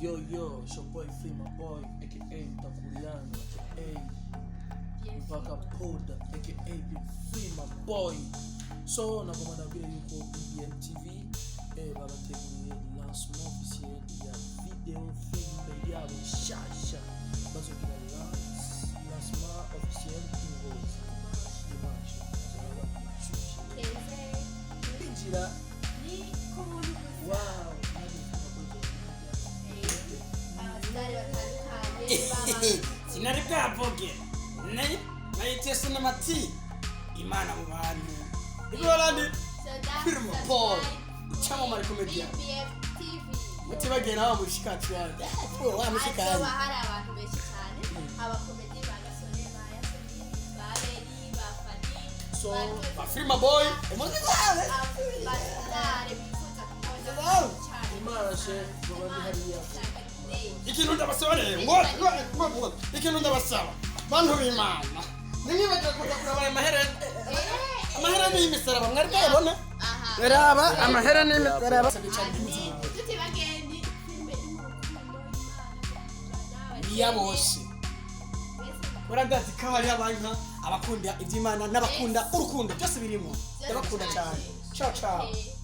Yo yo, it's your boy Free my boy, aka Mtakuriano, aka Mpaka Poda, aka Free my boy. So nagomba ndabwire yuko BBM TV babateguriye lancement officiel ya video film yabo nshasha. Bazogira lancement officiel i Ngozi dimanche. Bazoba bashushe. Kwinjira Ni ku buntu gusa. Wow. Abasitari batandukanye baba Sinari bwavuge nayite sinema imana mu bantu igorani. Soda. Firma Paul, icyamamare comedian. BBM TV. Mutibagiye nawe mushikatsi wanjye wa Hazoba mushikani. hari abantu benshi cyane, abakomedi ba Gasore, ba Yasoni, ba Beri, ba Fani, So, ba Firma Boy emozi zawe. abasitari bifuza kubona cyane. Dimanche zoba ndi hariya. Ikintu ndabasaba rero, ngo ikintu ndabasaba, bantu b'Imana, nimwibagiwe kuza kuraba aya maherena, amaherena y'imisaraba mwari bwayabona. Raba amaherena y'imisaraba. Tutibagendi filime iri mu rukundo, Imana Niya bose. Urandazi ko hariho abantu abakunda iby'Imana n'abakunda urukundo, byose birimo. Ndabakunda cyane. Ciao ciao. Eh.